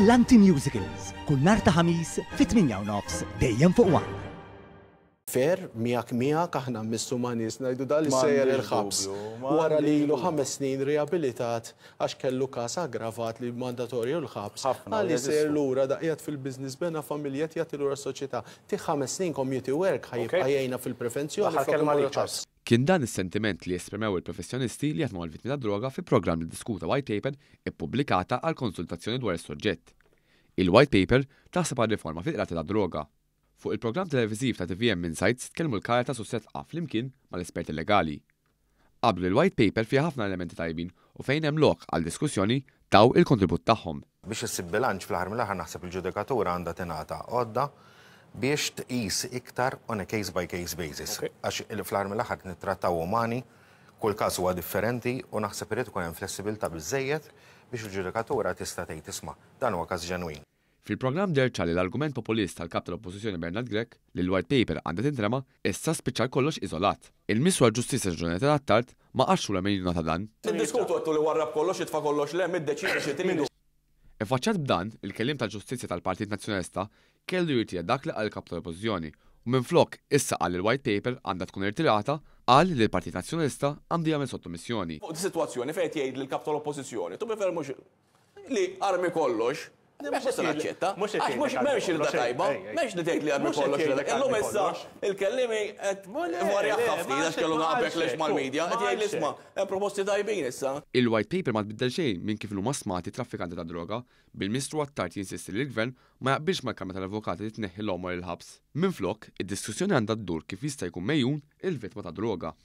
Brillanti Musicals, kull nhar ta' Ħamis fit-8 u nofs dejjem fuq One. Fair, miegħek miegħek aħna mmissu ma' nies ngħidu da li sejjer il-ħabs wara li ilu 5 snin riabilitat għax kellu każ aggravat li mandatorju l-ħabs, għal li sejjer lura da qiegħed fil-business bena familja qed jagħti lura s-soċjetà. Tih 5 snin community work ħa jibqa' jgħinna fil-prevenzjoni flok imur il-ħabs. Kien dan is-sentiment li esprimew il-professjonisti li jaħdmu mal-vittmi tad-droga fi programm li ddiskuta White Paper ippubblikata għal konsultazzjoni dwar is-suġġett. Il-White Paper taħseb għal riforma fil-qrati tad-droga. Fuq il-programm televiżiv ta' tvm Insights tkellmu l-Caritas u Sedqa flimkien mal-esperti legali. Qablu li l-White Paper fiha ħafna elementi tajbin u fejn hemm lok għal diskussjoni taw il-kontribut tagħhom. Biex issib bilanċ fl-aħħar mill-aħħar naħseb il-ġudikatura għandha tingħata għodda biex tqis iktar on a case by case basis. Għax fl-aħħar mill-aħħar qed nittrattaw umani, kull każ huwa differenti u naħseb irid ikun hemm flessibilità biżżejjed biex il-ġudikatura tista' tgħid isma' dan huwa każ ġenwin. Fil-programm deher ċar li l-argument populist tal-Kap tal-Oppożizzjoni Bernard Grech li l-White Paper għandha tintrema, issa spiċċa għal kollox iżolat. Il-Ministru għall-Ġustizzja Jonathan Attard ma qagħadx lura milli jinnota dan. Niddiskutu għedtu li warrab kollox, itfa' kollox 'l hemm, iddeċiedi xi tridu. Iffaċċjat b'dan, il-kelliem tal-Ġustizzja tal-Partit Nazzjonalista kellu jirtira dak li qal il-Kap tal-Oppożizzjoni u minflok issa qal li l-White Paper għandha tkun irtirata, qal li l-Partit Nazzjonalista għandu jagħmel sottomissjoni. Fuq dis-sitwazzjoni fejn qed jgħidli l-Kap tal-Oppożizzjoni, to be fair mhux Li armi kollox, mhux se naċċetta. Għax mhux m'hemmx irda tajba, m'hemmx li tgħid li armi kollox. Illum issa il-kellimi qed varjaħ ftit għax kellu naqa' backlash mal-media, qed jgħid li isma' hemm proposti tajbin issa. Il-White Paper ma tbiddel xejn minn kif inhuma stmati t-traffikanti tad-droga, bil-Ministru Attard jinsisti li l-Gvern ma jaqbilx mal-Kamra tal-Avukati li tneħħi l-għomor il-ħabs. Minflok, id-diskussjoni għandha ddur kif jista' jkun megħjun il-vittma tad-droga.